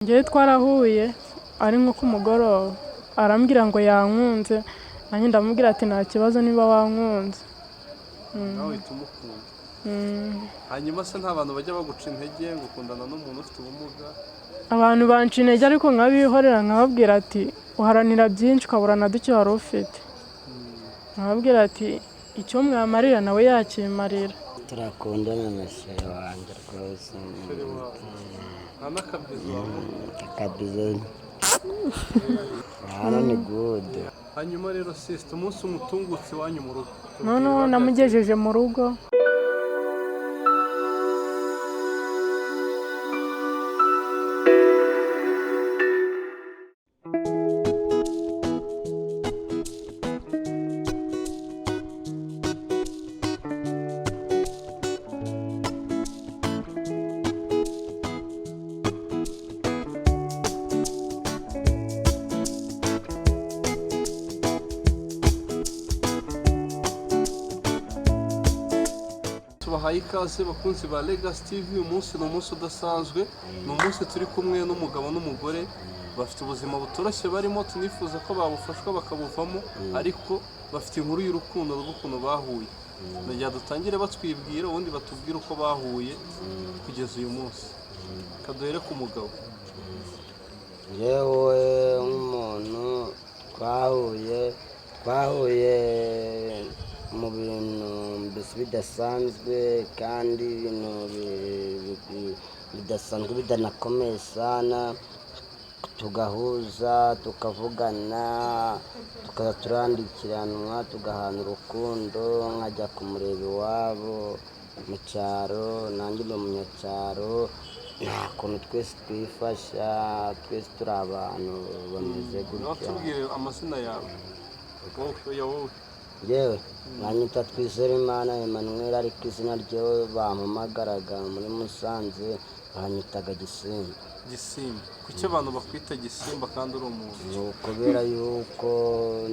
Njyewe twarahuye ari nko ku mugoroba, arambwira ngo yankunze, nanjye ndamubwira ati nta kibazo niba wankunze. Nawe uhita umukunda. Hanyuma se nta bantu bajya baguca intege ngo ukundana n'umuntu ufite ubumuga? Abantu banca intege ariko nkabihorera, nkababwira ati uharanira byinshi ukabura na duke wari ufite. Nkababwira ati icyo mwamarira nawe yakimarira. Turakundana na chéri wanjye rwose. Chéri wawe nta n'akabizu wamuha? Akabizo hano ni good. Hanyuma rero sister, umunsi umutungutse iwanyu mu rugo. Noneho namugejeje mu rugo. Tubahaye ikaze bakunzi ba Legacy TV. Uyu munsi ni umunsi udasanzwe, ni umunsi turi kumwe n'umugabo n'umugore bafite ubuzima butoroshye barimo, tunifuza ko babufashwa bakabuvamo, ariko bafite inkuru y'urukundo rw'ukuntu bahuye. Ndagira dutangire batwibwira, ubundi batubwire uko bahuye kugeza uyu munsi. Kaduhere ku mugabo. Yewe, nk'umuntu twahuye mu bintu mbese bidasanzwe, kandi ibintu bidasanzwe bidanakomeye sana, tugahuza, tukavugana, tukaza turandikiranwa, tugahana urukundo, nkajya kumureba iwabo mu cyaro, nanjye mba munyacyaro. Nta kuntu twese twifasha, twese turi abantu bameze Nawe gutya. tubwire amazina yawe wowe, oya wowe. Yewe, banyita Twizerimana Emmanuel, ariko izina ryo bampamagaraga muri Musanze banyitaga Gisimba. Gisimba? Kuki abantu bakwita Gisimba kandi uri umuntu? Ni ukubera yuko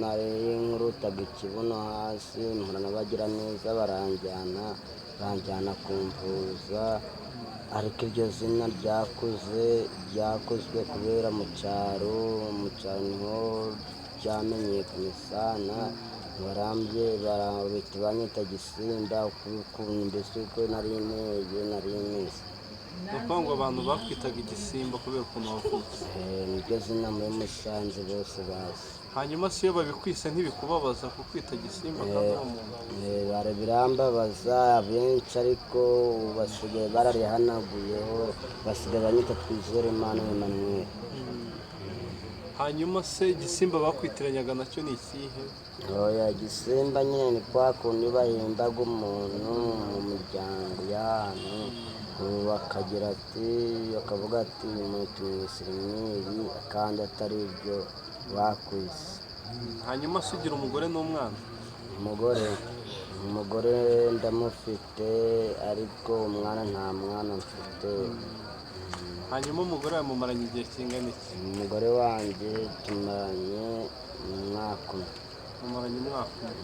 nari nkurutaga ikibuno hasi, mpura n'abagira neza baranjyana kumvuza, ariko iryo zina ryakuze, ryakozwe kubera mu cyaro. Mu cyaro niho ryamenyekanye sana, barambye barabita banyita Gisimba ukuntu mbese uko nari nteye, nari meze. Ni ukuvuga ngo abantu bakwitaga Igisimba kubera ukuntu wavutse? Niryo zina muri Musanze bose bazi. Hanyuma se iyo babikwise ntibikubabaza kukwita Gisimba kandi uri umuntu? Birambabaza abenshi, ariko ubu basigaye bararihanaguyeho, basigaye banyita Twizerimana Emmanuel. Hanyuma se Gisimba bakwitiranyaga nacyo ni ikihe? Oya, Gisimba nyine ni kwa kundi bahimbaga umuntu mu miryango y'ahantu, ubu bakagira ati, bakavuga ati uyu muntu tumwise ibi, kandi atari ibyo bakwise. Hanyuma se ugira umugore n'umwana? Umugore ndamufite, ariko umwana nta mwana mfite. Hanyuma umugore yamumaranye igihe kingana iki? Umugore wanjye tumaranye umwaka umwe. Mumaranye umwaka umwe.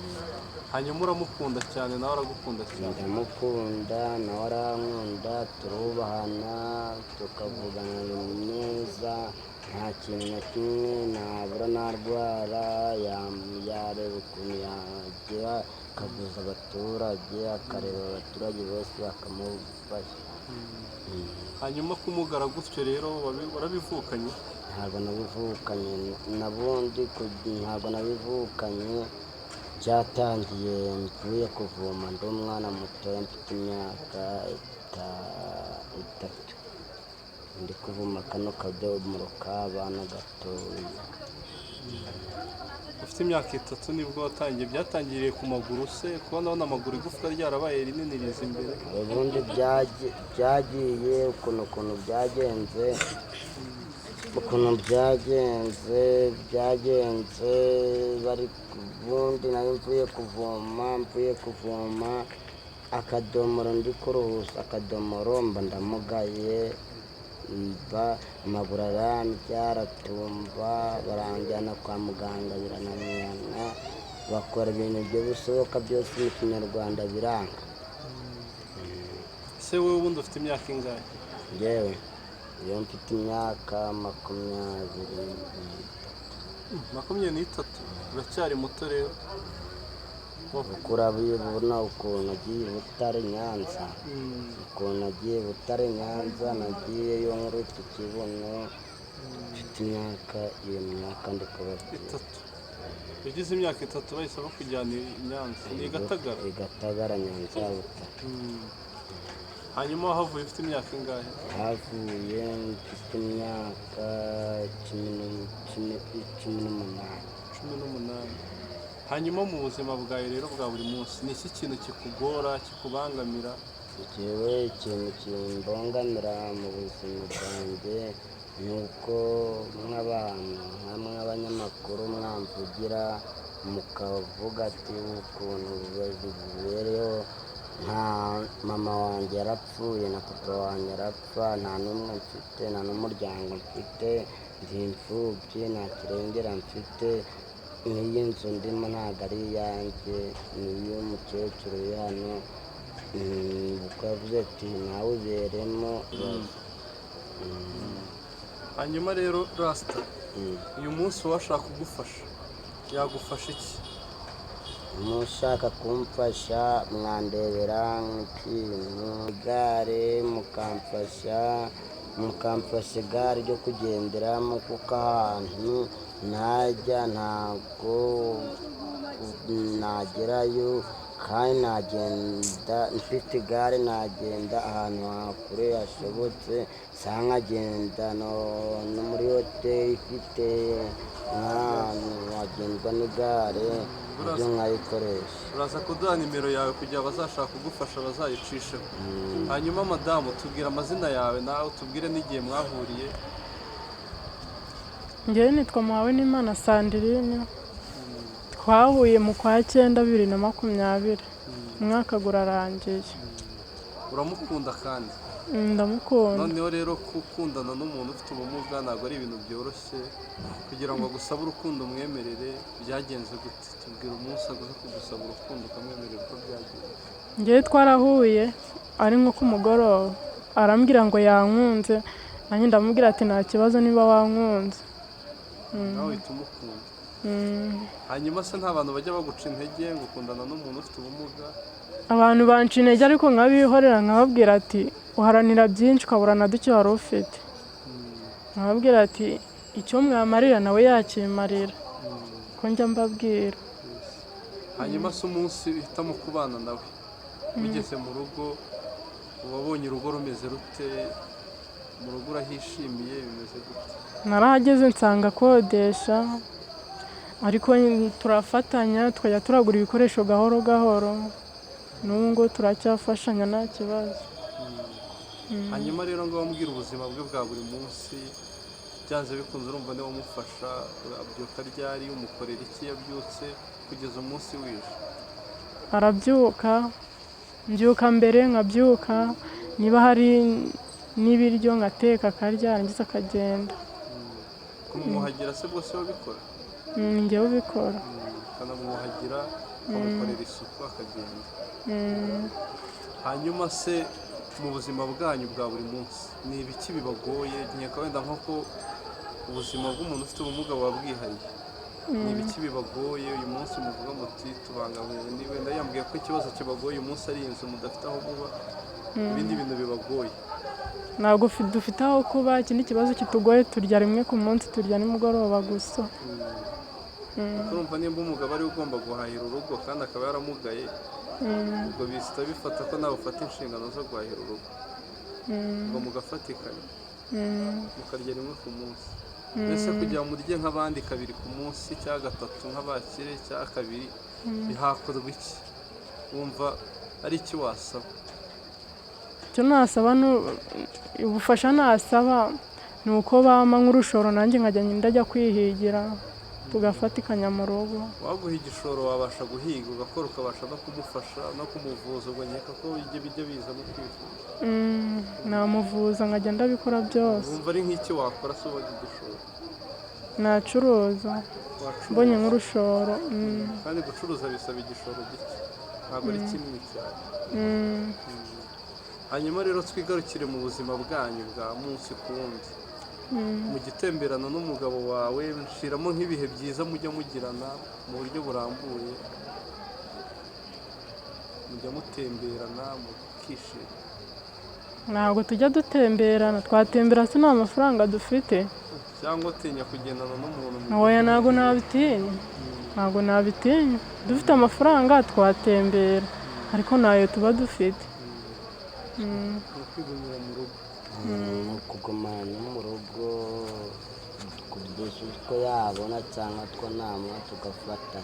Hanyuma uramukunda cyane, nawe aragukunda cyane? Ndamukunda, nawe arankunda, turubahana, tukavugana neza, nta kintu na kimwe nabura. Narwara yareba ukuntu yagira akavuza abaturage, akareba abaturage bose bakamufasha. Hanyuma kumugara gutyo rero warabivukanye? Ntabwo nabivukanye nabundi, ntabwo nabivukanye. Byatangiye mvuye kuvoma, ndi umwana muto, mfite imyaka 3, ndi kuvoma kano kadomoro k'abana gatoya. Ufite imyaka 3 nibwo watangiye? Byatangiriye ku maguru se, kuba ndabona amaguru igufwa ryarabaye rinini riza imbere? Ubundi byagiye ukuntu byagenze, ukuntu byagenze bari ubundi nari mvuye kuvoma akadomoro, ndi kuruhusa akadomoro, mba ndamugaye, mba amaguru arandya, aratumba, baranjyana kwa muganga, birananirana, bakora ibintu byo bisohoka byose mu kinyarwanda biranga. Se wowe ubundi ufite imyaka ingahe? Njyewe Iyo mfite imyaka 23. 23, uracyari muto rero. Kuko urabibona ukuntu agiye i Butare Nyanza, ukuntu agiye i Butare Nyanza, nagiyeyo nkurutse ikibuno, mfite imyaka, iyo myaka ndi kubabwira. 3. Ugize imyaka 3 bahise bakujyana i Nyanza, ni i Gatagara? I Gatagara, Nyanza ya Butare. Hanyuma wahavuye ufite imyaka ingahe? Havuye mfite imyaka 18. 18. Hanyuma mu buzima bwawe rero bwa buri munsi, ni iki kintu kikugora, kikubangamira? Njyewe ikintu kimbongamira mu buzima bwanjye ni uko nk'abantu nkamwe nk'abanyamakuru mwamvugira, mukavuga ati ukuntu bibereho, nta mama wanjye yarapfuye na papa wanjye arapfa, nta n'umwe mfite, nta n'umuryango mfite, ndi imfubyi, nta kirengera mfite. N'iyi nzu ndimo ntabwo ari iyanjye, ni iy'umukecuru uri hano. Ubwo yavuze ati nawe uberemo. Hanyuma rero Rasita, uyu munsi uwashaka kugufasha yagufasha iki? Mushaka kumfasha mwandebera nk'ikintu, igare, mukamfasha igare ryo kugenderamo, kuko ahantu najya ntabwo nagerayo, kandi nagenda mfite igare, nagenda ahantu hakure hashobotse, cyangwa nkagenda no muri hoteli ifite nk'ahantu hagendwa n'igare, ibyo nkayikoresha. Uraza kuduha nimero yawe kugira abazashaka kugufasha bazayicisheho. Hanyuma madamu, tubwire amazina yawe, nawe tubwire n'igihe mwahuriye. Njyewe nitwa Muhawenimana Sandrine. Twahuye mu kwa 9 2020, umwaka urarangiye. Uramukunda kandi? Ndamukunda. Noneho rero gukundana n'umuntu ufite ubumuga ntabwo ari ibintu byoroshye, kugira ngo agusabe urukundo umwemerere, byagenze gute? Tubwira umunsi aguze kugusaba urukundo ukamwemerera, uko byagenze. Njyewe twarahuye ari nko ku mugoroba, arambwira ngo yankunze, nanjye ndamubwira ati nta kibazo niba wankunze. Nawe uhita umukunda? Hanyuma se nta bantu bajya baguca intege ngo ukundana n'umuntu ufite ubumuga? Abantu banca intege ariko nkabihorera, nkababwira ati uharanira byinshi ukabura na duke wari ufite. Nkababwira ati icyo mwamarira nawe yakimarira, ko njya mbabwira. Hanyuma se umunsi uhitamo kubana nawe, ugeze mu rugo wabonye urugo rumeze rute? Mu rugo urahishimiye, bimeze gute? Narahageze nsanga akodesha, ariko turafatanya, tukajya turagura ibikoresho gahoro gahoro, n'ubu ngubu turacyafashanya nta kibazo. Hanyuma rero ngo wambwire ubuzima bwe bwa buri munsi, byanze bikunze urumva niwe umufasha, abyuka ryari, umukorera iki yabyutse kugeza umunsi wije? Arabyuka, mbyuka mbere, nkabyuka, niba hari n'ibiryo ngateka akarya, yarangiza akagenda. Kumwuhagira se bwose wabikora? Njyewe ubikora. Ukanamwuhagira, ukamukorera isuku, akagenda. Hanyuma se mu buzima bwanyu bwa buri munsi ni ibiki bibagoye? Nkeka wenda nk'uko ubuzima bw'umuntu ufite ubumuga buba bwihariye, ni ibiki bibagoye uyu munsi muvuga muti tubangamiwe? Ni wenda yambwiye ko ikibazo kibagoye uyu munsi ari inzu mudafite aho muba, ibindi bintu bibagoye? Ntabwo dufite aho kuba. Ikindi kibazo kitugoye, turya rimwe ku munsi, turya nimugoroba gusa. Urumva nimba umugabo ariwe ugomba guhahira urugo kandi akaba yaramugaye, ubwo bihita bifata ko nawe ufata inshingano zo guhahira urugo, ubwo mugafatikanya, mukarya rimwe ku munsi. Mbese kugira ngo murye nk'abandi kabiri ku munsi cyangwa gatatu nk'abakire cyangwa kabiri, hakorwa iki? Wumva ari iki wasaba? Icyo nasaba ni ubufasha, nasaba ni uko bampa nk'urushoro, nanjye nkajya ndajya kwihigira, tugafatikanya mu rugo. Waguha igishoro wabasha guhiga ugakora, ukabasha no kumufasha no kumuvuza, ubwo nkeka ko bijya biza no kwivuza. Namuvuza, nkajya ndabikora byose. Wumva ari nk'iki wakora se ubonye igishoro? Nacuruza. Wacuruza. Mbonye nk'urushoro. Kandi gucuruza bisaba igishoro gike, ntabwo ari kinini cyane. Hanyuma rero twigarukire mu buzima bwanyu bwa munsi ku wundi. Mu gitemberana n'umugabo wawe, nshiramo nk'ibihe byiza mujya mugirana mu buryo burambuye, mujya mutemberana mukishima? Ntabwo tujya dutemberana, twatembera se nta mafaranga dufite? Cyangwa utinya kugendana n'umuntu mu Oya, ntabwo nabitinya, ntabwo nabitinya. Dufite amafaranga twatembera, ariko ntayo tuba dufite. Ni ukwigumira mu rugo? Ni ukugumana mu rugo kugeza utwo yabona cyangwa two namuha tugafata.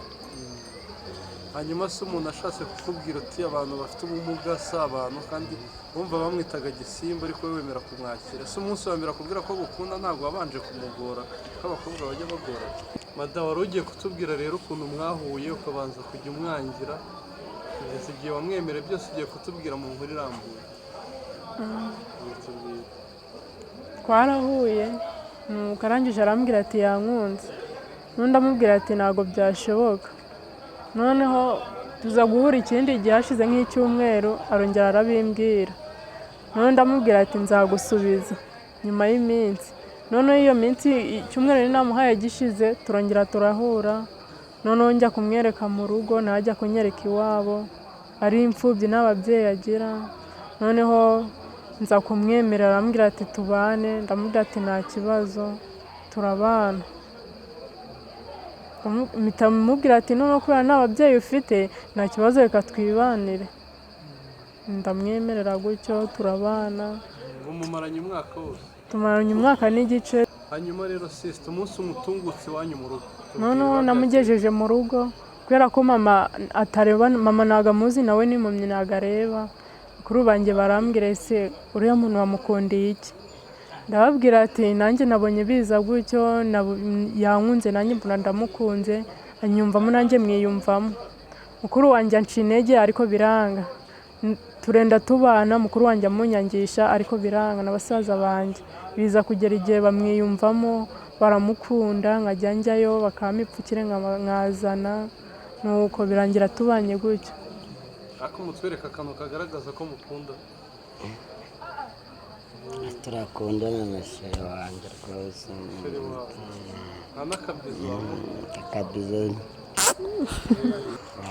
Hanyuma se umuntu ashatse kukubwira uti abantu bafite ubumuga si abantu, kandi wumva bamwitaga gisimba, ariko we wemera kumwakira, se umunsi wa mbere akubwira ko agukunda ntabwo wabanje kumugora ko abakobwa bajya bagora? Madamu, wari ugiye kutubwira rero ukuntu mwahuye, ukabanza kujya umwangira kugeza igihe wamwemere, byose ugiye kutubwira mu nkuru irambuye. Tubwire. Twarahuye, nuko arangije arambwira ati yankunze, n'undi amubwira ati ntabwo byashoboka. Noneho tuza guhura ikindi gihe hashize nk'icyumweru, arongera arabimbwira, noneho ndamubwira ati nzagusubiza nyuma y'iminsi. Noneho iyo minsi icyumweru nari namuhaye gishize, turongera turahura, noneho njya kumwereka mu rugo, nawe ajya kunyereka iwabo, ari imfubyi nta babyeyi agira. Noneho nza kumwemerera, arambwira ati tubane, ndamubwira ati nta kibazo, turabana. Mpita mubwira ati noneho kubera nta babyeyi ufite nta kibazo, reka twibanire. Ndamwemerera gutyo turabana. Ngo mumaranye umwaka wose? Tumaranye umwaka n'igice. Hanyuma rero sisita, umunsi umutungutse iwanyu mu rugo, tubwire. Noneho namugejeje mu rugo, kubera ko mama atareba, mama ntabwo amuzi, nawe ni impumyi ntabwo areba. Kuri banjye barambwira: ese uriya muntu wamukundiye iki? Ndababwira ati nanjye nabonye biza gutyo, yankunze, nanjye mbona ndamukunze, anyumvamo nanjye mwiyumvamo. Mukuru wanjye anca intege ariko biranga. Turenda tubana, mukuru wanjye amunyangisha ariko biranga, na basaza banjye biza kugera igihe bamwiyumvamo, baramukunda, nkajya njyayo bakampa ipfukire nkazana, nuko birangira tubanye gutyo. Ariko mutwereka akantu kagaragaza ko mukunda. Turakundana na chéri wanjye rwose. Chéri wawe, nta n'akabizu wamuha? Akabizo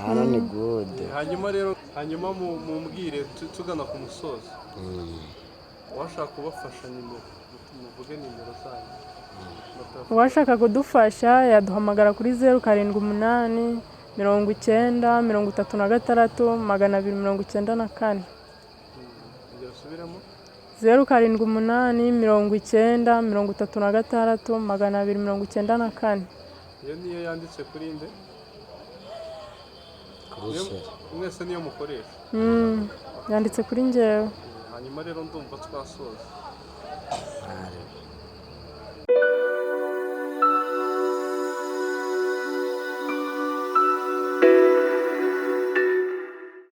hano ni good. Hanyuma rero, hanyuma mumbwire, tugana ku musozo, uwashaka kubafasha, nimero, muvuge nimero zanyu. Uwashaka kudufasha yaduhamagara kuri 078 90 36 294. Ongera usubiremo. 078 90 36 294. Iyo niyo yanditse kuri nde? Kuri chéri. Mwese niyo mukoresha? Yanditse kuri njyewe. Hanyuma rero ndumva twasoza. Ari.